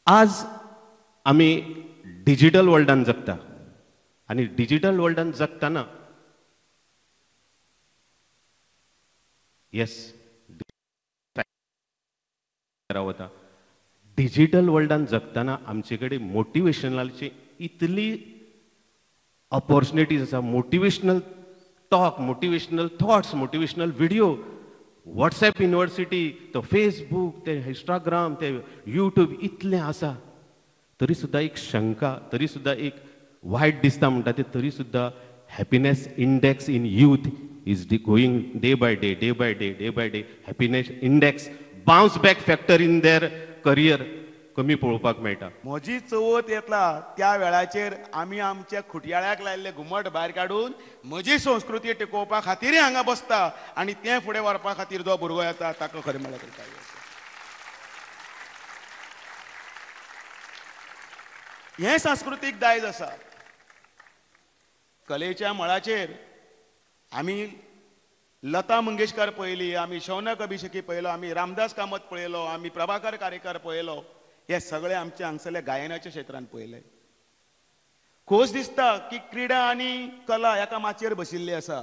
आज आमी डिजिटल वर्ल्डान जगता आनी डिजिटल वर्ल्डान जगताना येस वता डिजिटल वर्ल्डान जगताना आमचे कडेन मोटिवेशनलाची इतली ऑपॉर्च्युनिटीज आसा. Motivational talk, motivational thoughts, motivational video, WhatsApp university, तो फेसबूक, ते इंस्टाग्राम, ते यूट्यूब इतलें आसा. तरी सुद्दां एक शंका, तरी सुद्दां एक वायट दिसता म्हणटा ते, तरी सुद्दां happiness index in youth is going day by day, day by day, day by day. Happiness index bounce back factor in their career कमी पळोवपाक मेळटा. म्हजी चवथ येतला त्या वेळाचेर आमी आमच्या खुटयाळ्याक लायिल्ले घुमट भायर काडून म्हजी संस्कृती टिकोवपा खातीरय हांगा बसता आनी तें फुडें व्हरपा खातीर जो भुरगो येता ताका खरें म्हळ्यार करता. हें सांस्कृतीक दायज आसा. कलेच्या मळाचेर आमी लता मंगेशकर पळयली, आमी शौनक अभिषेकी पळयलो, आमी रामदास कामत पळयलो, आमी प्रभाकर कारेकर पळयलो. हे सगळे आमचे हांगसरल्या गायनाच्या क्षेत्रान पळयले. खोस दिसता की क्रिडा आनी कला एका माचयेर बशिल्ली आसा.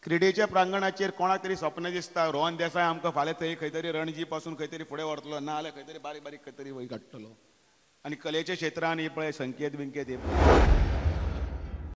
क्रिडेच्या प्रांगणाचेर कोणाक तरी स्वप्न दिसता रोहन देसाय आमकां फाल्यां थंय खंय तरी रणजी पासून खंय तरी फुडें व्हरतलो, ना जाल्यार खंय तरी बारीक बारीक खंय तरी वयर काडटलो. आनी कलेच्या क्षेत्रान हे पळय संकेत बिंकेत हे पळय.